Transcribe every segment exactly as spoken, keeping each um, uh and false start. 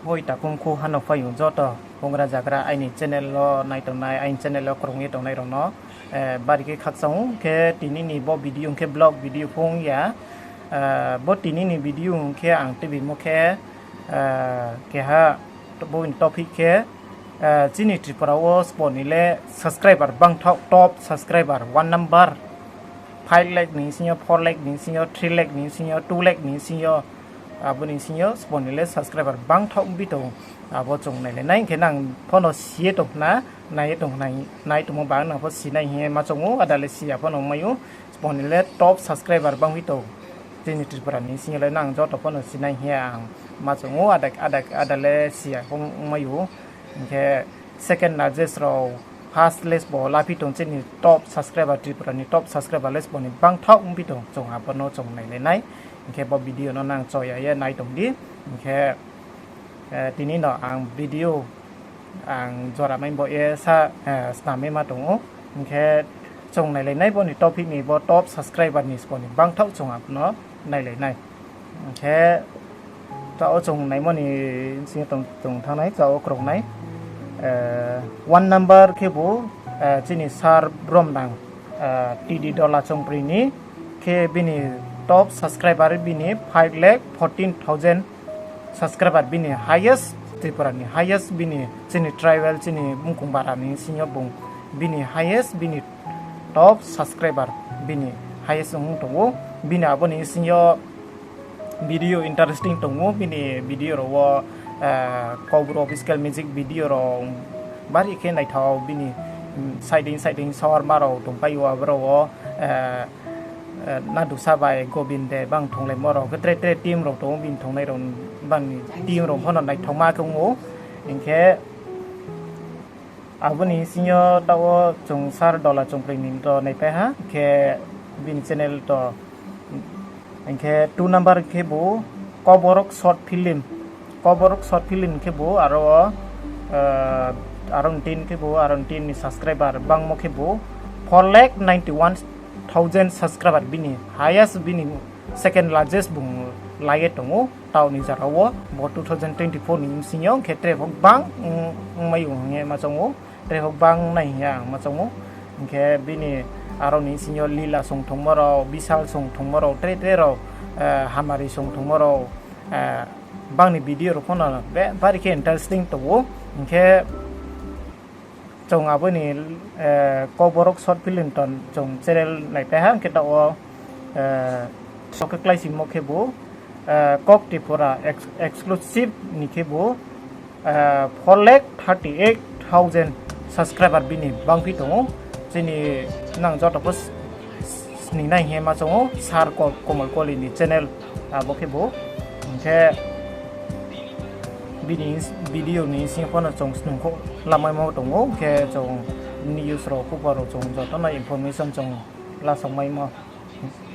Hoi takhum khu hano phaiyong joto hungra jagra aini channel wo nai tongnai, aini channel wo krung ye tongnai rao no, eh, bari khe khakchang ou. Khe tini ni bo video ong khe vlog video phung ya. Eh, bo tini ni video ong khe ang tibimo khe, eh, keha bo ni topic khe, eh, chini Tripura wo sbo ni le subscriber bangthaoh, top subscriber one number, five lakh ni sing yo, four lakh ni sing yo, three lakh ni sing yo, two lakh ni sing yo, abo ni sing yo sbo ni le subscriber bangthaoh ongphi tong, abo chung nailai nai. Hing khe nang pho no si ye tong khna, nai ye tong khna, nai tongmo ba nang pho sinai hing ye ma choung ou, ada le si ya pho no ongmai ou. Sbo ni le top subscriber bangphi tong chini Tripura ni sing yo le, nang joto pho no sinai hing ye ang ma choung ou, ada, ada, ada le si ya pho ongmai ou. Hing khe second largest rao, first le sbo laphi tong chini top subscriber, Tripura ni top subscriber le sbo ni bangthaoh ongphi tong, chung abo no chung nailai nai. Hing khe bo video no nang choya ye nai tong di. Hing khe, eh, tini no ang video ang jora mai bo ye sa, eh, snam ye ma tong ou. Hing khe chung nailai nai bo ni topic ni, bo top subscriber ni sbo ni bangthaoh, chung abo no nailai nai. Hing khe taoh wo chung naimo ni sing yo tong, tong thanng nai, taoh wo krung nai. Eh, one number khebu, eh, chini sir Bromnang, eh, T D Dola Chongpri ni, khe bini top subscriber bini five lakh fourteen thousand subscriber, bini highest, Tripura ni highest, bini chini tribal, chini bungkung bara ni sing yo bung bini highest, bini top subscriber bini highest ong tong ou. Bini abo ni sing yo video interesting tong ou, bini video rao wo, eh, Kaubru official music video rao bari khe naithao, bini, mm, side dei side dei saorma rao tongpai ou, abo rao wo, eh, eh, Nadusa bai Gobind de bang thonglaimo rao, khe tre tre team rao tong ou, bini thongnai rao, bang ni team rao pho no naithaoma khe ong ou. Hing khe abo ni sing yo taoh wo chung sir Dola Chongpri ni to naipai ha, khe bini channel to. Hing khe two number khebu Koborok short film. Koborok short film khebu aro, eh, aro ni tin khebu, aro ni tin ni subscriber bangmo khebu four lakh ninety one thousand subscriber bini highest, bini second largest bung lai ye tong ou taoh ni jora wo. Bo two thousand twenty four ni bsing yo khe tre pho gbang ong, ongmai ou hing ye ma choung ou. Tre pho gbang nai hing ye ang ma choung ou. Hing khe bini aro ni sing yo Lila song thongmo rao, Bisal song thongmo rao, tre tre rao, eh, Hamari song thongmo rao, eh, bang ni video rao pho no be bari khe interesting tong ou. Hing khe chung abo ni, eh, Koborok short film to chung channel naipai ha, hing khe taoh wo, eh, so khe kláisingmo khebu, eh, Kok Tripura ex-, exclusive ni khebu, eh, four lakh thirty eight thousand subscriber bini bangphi tong ou. Chini nang joto pho s-, s-, sningnai hing ye ma choung ou, sir Ko-, Komal Koli ni channel, abo khebu. Hing khe bini video ni sing pho no chung snungkhouh lamaimo tong ou, hing khe chung news rao, khupor rao chung joto no information chung lasongmaimo,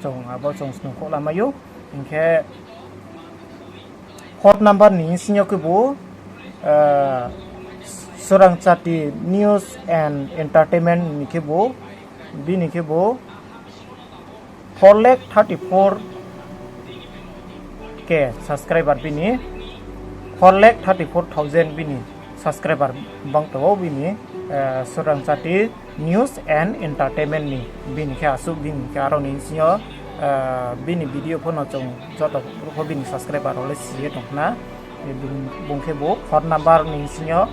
chung abo chung snungkhouh lamai ou. Hing khe fourth number ni sing yo khebu, eh, Surang Chati News and Entertainment ni khebu, bini khebu four lakh thirty four K subscriber bini, four lakh thirty four thousand bini subscriber bang tong ou bini, eh, Surang Chati News and Entertainment ni. Bini khe asuh, bini khe aro ni sing yo, eh, bini video pho no chung joto pho bini subscriber rao le si ye tong khna. Bung, bung khebu fourth number ni sing yo,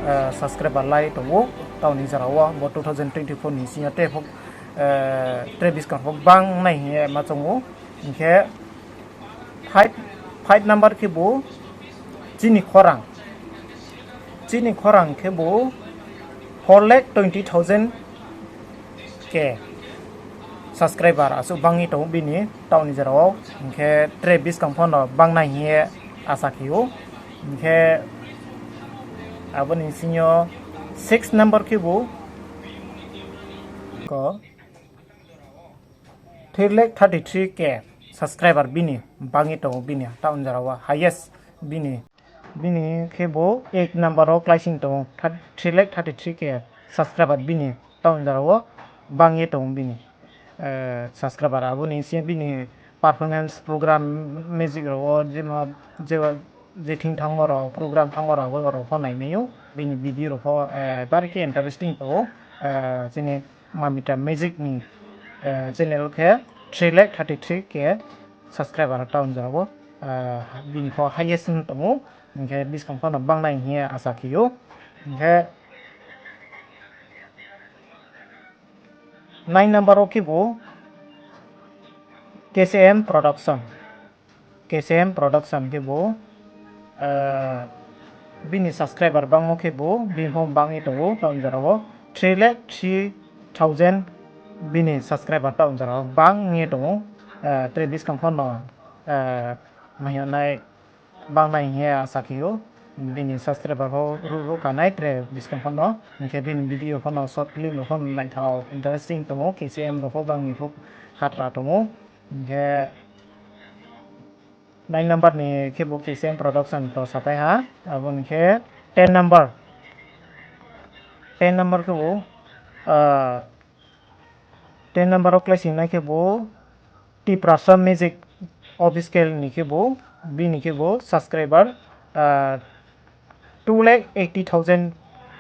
eh, subscriber lai tong ou taoh ni jora wo, bo two thousand twenty four ni sing yo tre pho, eh, tre buskang pho gbang nai hing ye ma choung ou. Hing khe five, five number khebu Chini Khorang. Chini Khorang khebu four lakh twenty thousand K subscriber asuh bang ye tong ou bini taoh ni jora wo. Hing khe tre buskang pho no bang nai hing ye asa khe ou. Hing khe abo ni sing yo six number khebu ko three lakh thirty three K subscriber bini bang ye tong ou bini taoh ni jora wo highest bini. Bini khebu eight number wo kláising tong ou, three lakh thirty three K subscriber bini taoh ni jora wo bang ye tong ou bini, eh, subscriber. Abo ni sing bini performance program, music rao wo jema, jeba je thing thanngmo rao, program thanngmo rao, abo rao pho naimai ou. Bini video rao pho, eh, bari khe interesting tong ou. Eh, chini Mamita Magic ni, eh, channel khe three lakh thirty three K subscriber taoh jora wo, eh, bini pho highest wng tong ou. Hing khe buskang pho no bangnai hing ye asa khe ou. Hing khe nine number wo khebu K C M Production. K C M Production khebu, eh, bini subscriber bangmo khebu, bini pho bang ye tong ou, taoh jora wo three lakh three thousand bini subscriber taoh jora wo bang ye tong ou, eh, tre buskang pho no, eh, mahiyanai bangnai hing ye asa khe ou, bini subscriber pho ruh ruh kanai tre buskang pho no, hing khe bini video pho no short film rao pho no naithao interesting tong ou, K C M rao pho bang ni pho khatra tong ou, hing khe nine number ni khebu K C M Production to sapai ha, abo ni khe ten number, ten number khebu, ah, ten number wo kláisingnai khebu Tiprasa Magic Official ni khebu, bini khebu subscriber, ah, two lakh eighty thousand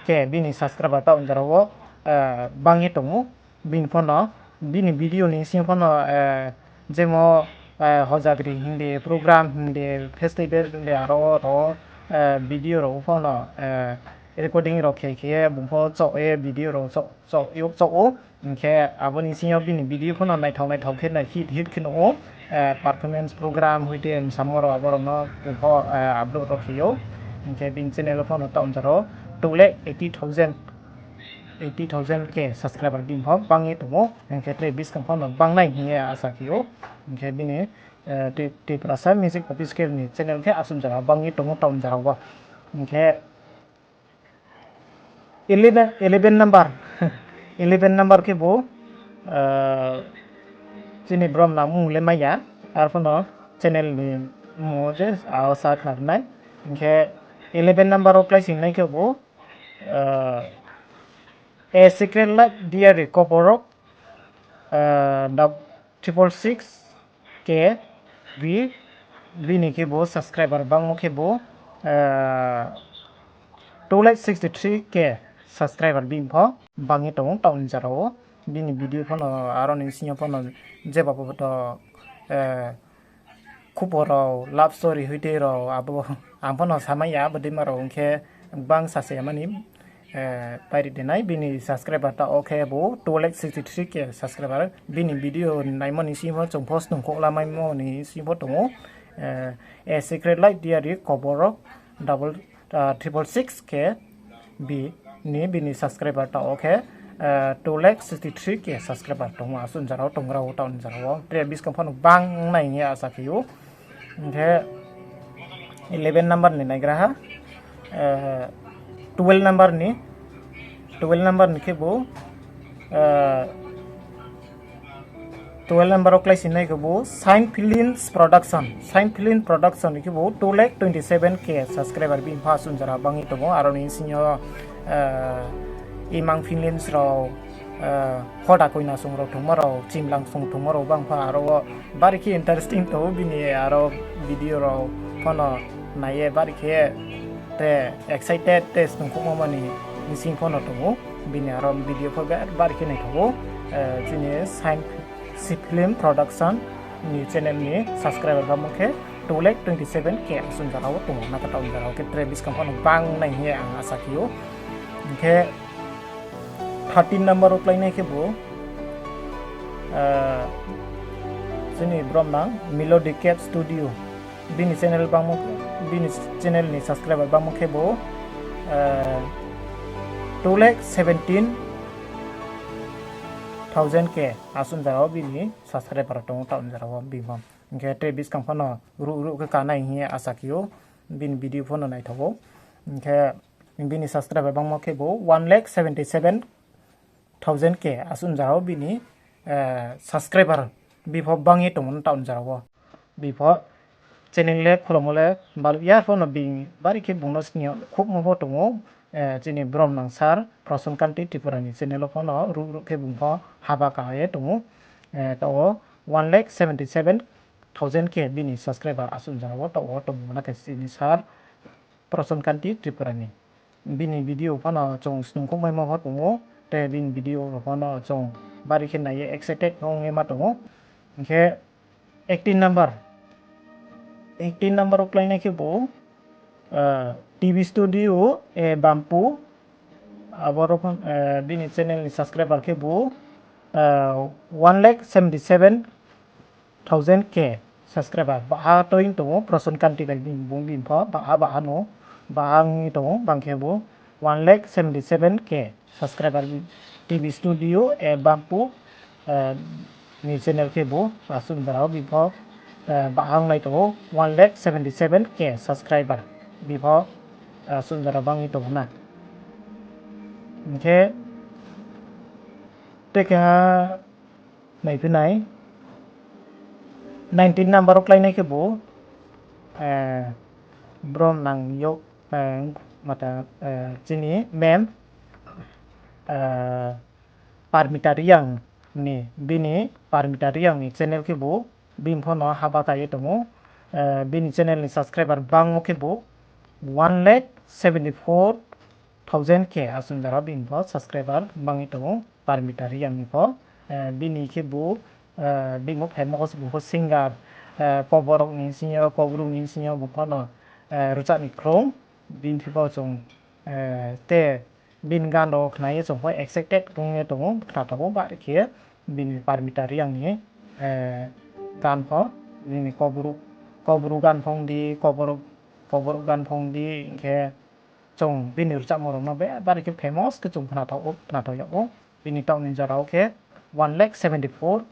khe bini subscriber taoh jora wo, ah, bang ye tong ou. Bini pho no, bini video ni sing pho no, eh, jemo, eh, hojagri hing di, program hing di, festival hing di, aro rao, eh, video rao pho no, eh, recording rao khe khe ye bung pho chouh ye video rao chouh, chouh, chouh ou. Hing khe abo ni sing yo bini video pho no naithao naithao khe no hit hit khe no ou, eh, performance program hoite msamo rao abo rao no bung pho, eh, upload rao khe ou. Hing khe bini channel pho no taoh jora wo two lakh eighty thousand, eighty thousand K subscriber bini pho bang ye tong ou. Hing khe tre buskang pho no bangnai hing ye asa khe ou. Hing khe bini, eh, Ti-, Tiprasa Music Official ni channel khe asuh jora bang ye tong ou taoh jora wo. Hing khe eleven, eleven number, eleven number khebu, eh, chini brom nang mung le mai ya, arphuh no channel ni mmung wo je asa khna ri nai. Hing khe eleven number wo kláisingnai khebu, eh, A Secret Life Diary Koborok, eh, triple six K, bi-, bini khebu subscriber bangmo khebu, eh, two lakh sixty three K subscriber bini pho bang ye tong ou taoh ni jora wo. Bini video pho no aro ni sing yo pho no jeba pho to, eh, khupo rao, love story hoite rao, abo ang pho no samai ya, abo deima rao hing khe bang sasa ya mani, eh, pairi de nai, bini subscriber taoh wo khebu two lakh sixty three K subscriber, bini video naimo ni sing pho chung pho snung khouh lamaimo ni sing pho tong ou, eh, A Secret Life Diary Koborok double, ah, triple six K, bini, bini subscriber taoh wo khe, eh, two lakh sixty three K subscriber tong ou, asuh jora wo tong rao, taoh ni jora wo tre buskang pho no bangnai hing ye asa khe ou. Hing khe eleven number ni naigra ha, eh, twelve number ni, twelve number ni khebu, eh, twelve number wo kláisingnai khebu Sign Films Production. Sign Film Production ni khebu two lakh twenty seven K subscriber bini pho asuh jora bang ye tong ou, aro ni sing yo, eh, Imang Films rao, eh, Hoda Koina song rao thungmo rao, Chimlang song thungmo rao bang pho aro wo bari khe interesting tong ou bini aro video rao pho no nai ye bari khe te excited te snung khouhmo mani bsing pho no tong ou. Bini aro video pho bari khe naithao ou. Eh, chini Sign Film Production ni channel ni subscriber bangmo khe two lakh twenty seven K asuh jora wo tong ou, na khe taoh jora wo khe tre buskang pho no bangnai hing ye ang asa khe ou. Hing khe thirteen number wo kláinai khebu, eh, chini brom nang Melody Cap Studio. Bini channel bangmo, bini channel ni subscriber bangmo khebu, eh, two lakh seventeen thousand K asuh jora wo bini subscriber tong ou taoh jora wo bini pho. Hing khe tre buskang pho no ruh ruh khe kanai hing ye asa khe ou bini video pho no naithao ou. Hing khe bini subscriber bangmo khebu one lakh seventy seven thousand K asuh jora wo bini, eh, subscriber bini pho bang ye tong ou taoh jora wo. Bini pho channel le khulomo le baluh ya pho no bini bari khe bung no sini yo khouhmo pho tong ou, eh, chini brom nang sir Prasun Kanti Tripura ni channel wo pho no ruh ruh khe bung pho haba ka ye tong ou, eh, taoh wo one lakh seventy seven thousand K bini subscriber asuh jora wo taoh wo tongmo na khe chini sir Prasan Kanti Tripura ni. Bini video phano chung snungkhouh maimo pho tong ou, tei bini video rao phano chung bari khe nai ye excited ong ye ma tong ou. Hing khe eighteen number, eighteen number wo kláinai khe bo, T V Studio, Bampu, aboro bini channel ni subscriber khe bo one lakh seventy seven thousand K subscriber. Baha toi tong ou, Prasan Kanti bai bini bung bini pho baha baha no, baha ong ye tong ou, bang khe bo one lakh seventy seven K subscriber T V Studio, Bampu ni channel khe bo asuh jora wo bini pho baha ong nai tong ou, one lakh seventy seven K subscriber bini pho asuh jora bang ye tong ou na. Hing khe tei keha naiphi nai, nineteen number wo kláinai khe bo, brom nang yo, mata, chini ma'am, Parmita Reang ni, bini Parmita Reang ni channel khe bo bini pho no haba kha ye tong ou. Bini channel ni subscriber bangmo khe bo one lakh seventy four thousand K asuh jora bini pho subscriber bang ye tong ou Parmita Reang ni pho. Bini khe bo, bini pho famous, bo pho singer, Kokborok ni sing yo, Kokborok ni sing yo bo pho no rchah ni khlung, bini pho chung, tei bini gan rao khna ye chung pho excited ong ye tong ou, khna tong ou bari khe bini Parmita Reang ni gan pho, bini Kokborok gan phong di, Kokborok gan phong di, hing khe chung bini rchahmo rao no bari khe famous khe chung khna tong ou, khna tong yag ou. Bini taoh ni jora wo khe one lakh seventy four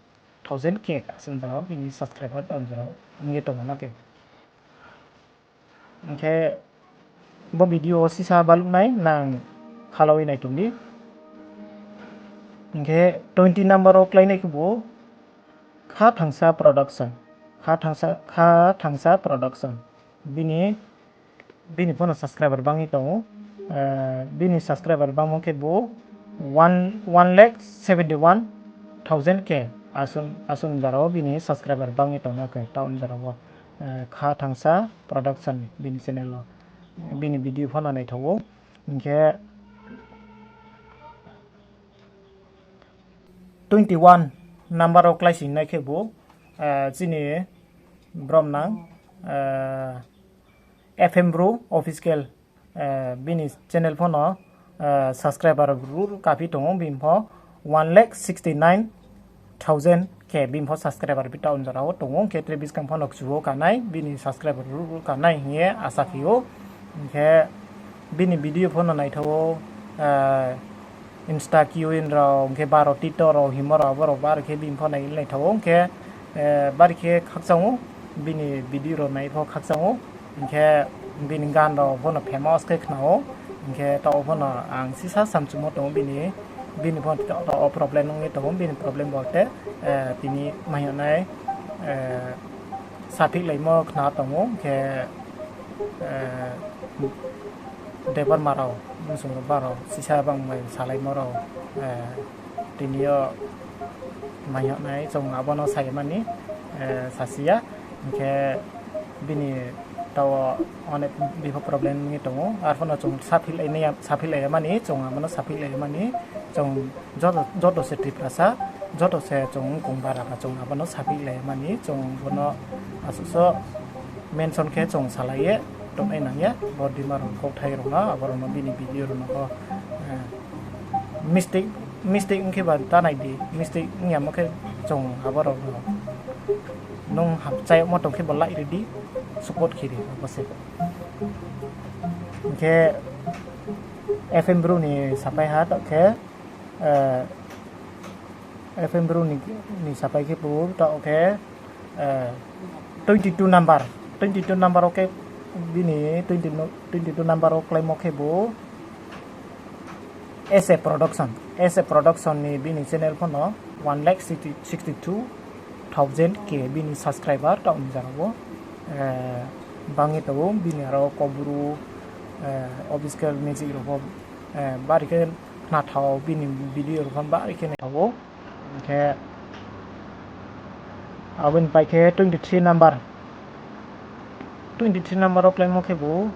thousand K asuh jora wo bini subscriber taoh ni jora wo ong ye tong ou na khe. Hing khe bo video wo sisa baluh nai nang khalao ye nai tong di. Hing khe twenty number wo kláinai khe bo Kha Thangsa Production, Kha Thangsa, Kha Thangsa Production. Bini, bini pho no subscriber bang ye tong ou. Bini subscriber bangmo khe bo one lakh seventy one thousand K asuh jora wo bini subscriber bang ye tong ou, khe taoh ni jora wo Kha Thangsa Production bini channel wo bini video pho no naithao ou. Hing khe twenty one number wo kláisingnai khe bo chini brom nang, F M Bru Official, bini channel pho no subscriber rur kaphi tong ou, bini pho one lakh sixty nine thousand K bini pho subscriber bi taoh ni jora wo tong ou, hing khe tre buskang pho no kchu wo kanai, bini subscriber rur kanai hing ye asa khe ou. Hing khe bini video pho no naithao ou, Insta queen rao, hing khe baro TikTok rao hingmo rao, abo rao bari khe bini pho nai naithao ou, hing khe bari khe khakchang ou, bini video rao nai pho khakchang ou, hing khe bini gan rao pho no famous khe khna ou, hing khe taoh pho no ang sisa samchumo tong ou, bini pho no taoh wo problem ong ye tong ou, bini problem bolte tini mai yag nai saphihlaimo khna tong ou, hing khe Debbarma rao, bsung rao ba rao sisa bang bai salaimo rao, tini yo mai yag nai chung abo no sa ye mani, sasi ya, hing khe bini taoh wo onek bipho problem ong ye tong ou, arphuh no chung saphihlai ya mani, chung abo no saphihlai ya mani, chung joto se Tiprasa, joto se chung kong bara ba chung abo no saphihlai ya mani, chung bo no asuh so mention khe chung salai ye tongnai nang ya, bo dima rao kauthai rao no, abo rao no bini video rao no pho mistake, mistake ong khe ba ta nai di, mistake ong yamo khe chung abo rao no nung ham chayagmo tong khe bo like ri di, support khe di, abo se. Hing khe F M Bru ni sapai ha taoh khe, F M Bru ni sapai khe bo taoh khe twenty two number, twenty two number wo khe bini twenty two number wo kláimo khe bo S A Production, S A Production ni bini channel pho no one lakh sixty two thousand K bini subscriber taoh ni jora wo bang ye tong ou, bini aro Kokbru official music rao pho bari khe khnathao, bini video rao pho bari khe naithao ou. Hing khe Abo ni pai khe twenty three number. Twenty three number wo kláimo khebu,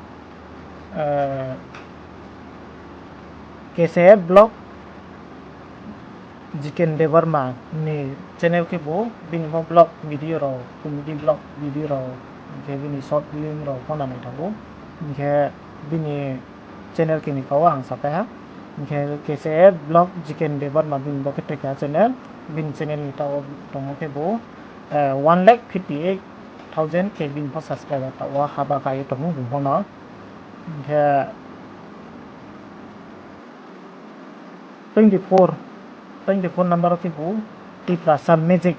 eh, K S A F vlog, Jiken Debbarma ni channel khebu, bini pho vlog video rao, comedy vlog video rao, hing khe bini short film rao pho no naithaoh ou. Hing khe bini channel khe ni kau ang sapai ha. Hing khe K S A F vlog Jiken Debbarma bini bo khe tei keha channel. Bini channel ni taoh wo tongmo khebu, eh, one lakh fifty eight thousand khe bini pho subscriber taoh wo haba kai ye tong ou bung pho no. Hing khe twenty four, twenty four number wo khebu Tiprasa Magic.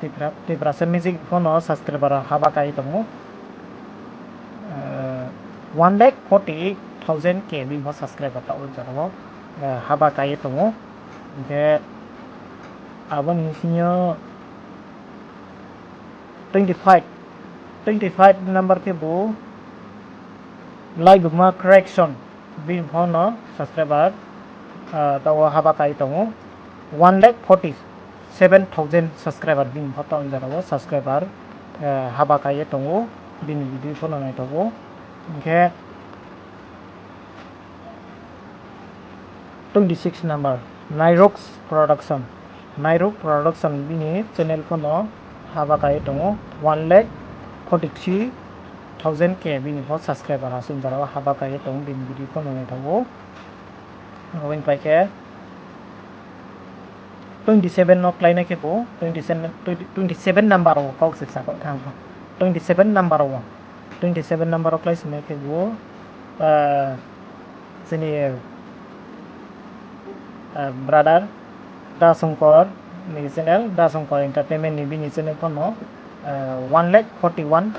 Tipra-, Tiprasa Magic pho no subscriber haba kai ye tong ou. Eh, one lakh forty eight thousand khe bini pho subscriber taoh wo jora wo, eh, haba kai ye tong ou. Hing khe abo ni sing yo twenty five, twenty five number khebu Laibuma Correction, bini pho no subscriber, ah, taoh wo haba kai ye tong ou. One lakh forty seven thousand subscriber bini pho taoh jora wo subscriber, eh, haba kai ye tong ou, bini video pho no naithaoh ou. Hing khe twenty six number, Nairox Production. Nairox Production bini channel pho no haba kai ye tong ou, one lakh forty three thousand khe bini pho subscriber asuh jora wo haba kai ye tong ou, bini video pho no naithaoh ou. Abo ni pai khe twenty seven no kláinai khebu, twenty seven, twenty seven number wo kau se sa kau thanng pho. Twenty seven number wo, twenty seven number wo kláisinai khebu, ah, chini, ah, brother Da Songkor ni channel, Da Songkor Entertainment ni bini channel pho no, ah, one lakh forty one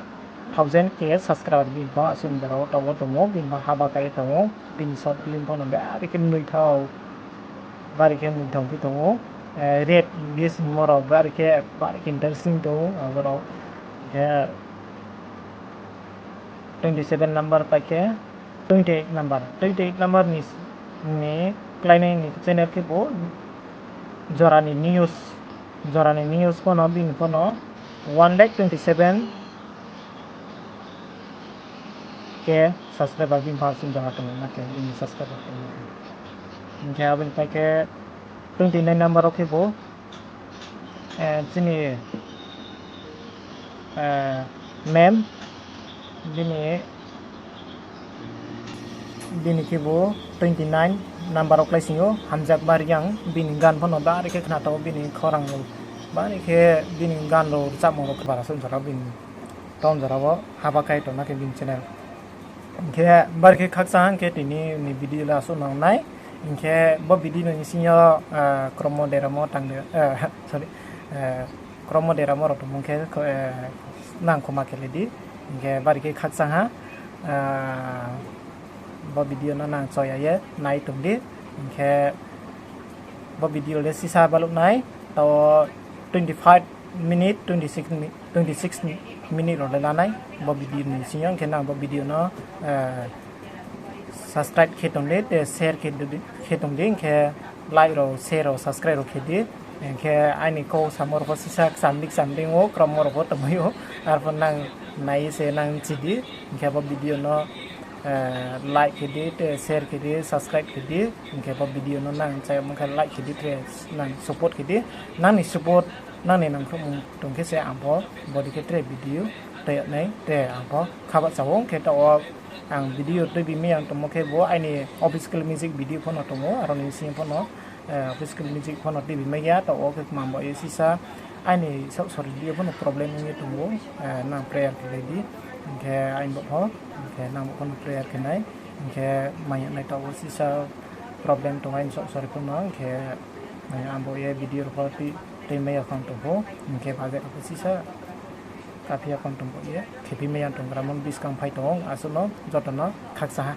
thousand khe subscriber bini pho asuh jora wo taoh wo tongmo, bini pho haba kai ye tong ou, bini short film pho no bari khe mnoithao, bari khe mnoithao khe tong ou, eh, rap English hingmo rao bari khe, bari khe interesting tong ou, abo rao khe twenty seven number pai khe twenty eight number, twenty eight number ni, ni kláinai ni channel khebu Jora ni News, Jora ni News pho no bini pho no one lakh twenty seven khe subscriber bini pho asuh jora tong ou, na khe bini subscriber tong ou. Hing khe abo ni pai khe twenty nine number wo khebu, eh, chini, eh, ma'am, bini, bini khebu twenty nine number wo kláising ou, Hamjakma Reang, bini gan pho no bari khe khna tong ou, bini khorang rao bari khe, bini gan rao rchamo rao khe bara asuh jora bini taoh jora wo haba kai tong na khe bini channel. Hing khe bari khe khakchang ha hing khe tini ni video le asuh no nai. Hing khe bo video ni sing yo, ah, kromo deramo tang de, ah, sorry, eh, kromo deramo rao tongmung khe, eh, nang khoma khe le di. Hing khe bari khe khakchang ha, ah, bo video no nang choya ye nai tong di. Hing khe bo video le sisa baluh nai, taoh twenty five minute, twenty six mi-, twenty six minute rao le la nai bo video ni sing yo. Hing khe nang bo video no, eh, subscribe khe tong di, te share khe di, khe tong di, hing khe like rao, share rao, subscribe rao khe di. Hing khe aini kau samo rao pho sisa kcham di kcham di ong ou, kromo rao pho tongmai ou, arpho nang nai ye se nang chi di. Hing khe bo video no, eh, like khe di, te share khe di, subscribe khe di. Hing khe bo video no nang chayagmo khe like khe di, tre nang support khe di. Nang ni support, nang ni nangkhruhmung tong khe se ang pho bodi khe tre video tei nai, tre ang pho khabahcha ou. Hing khe taoh wo ang video tuibi mai ya tongmo khe bo aini official music video pho no tong ou, aro ni sing pho no, eh, official music pho no tuibi mai ya, taoh wo khe kmang bo ye sisa aini saohsori di pho no problem ong ye tong ou, eh, nang prayer khe lai di, hing khe aini bo pho, hing khe nang bo pho no prayer khe nai, hing khe mai ya nai taoh wo sisa problem tong aini saohsori pho no, hing khe, eh, ang bo ye video rao pho tui, tui mai ya khang tong pho, hing khe budget rao pho sisa kaphi ya khang tong pho ye, khe phi mai ya tong gra mon buskang phai tong ou, asuh no joto no khakchang ha.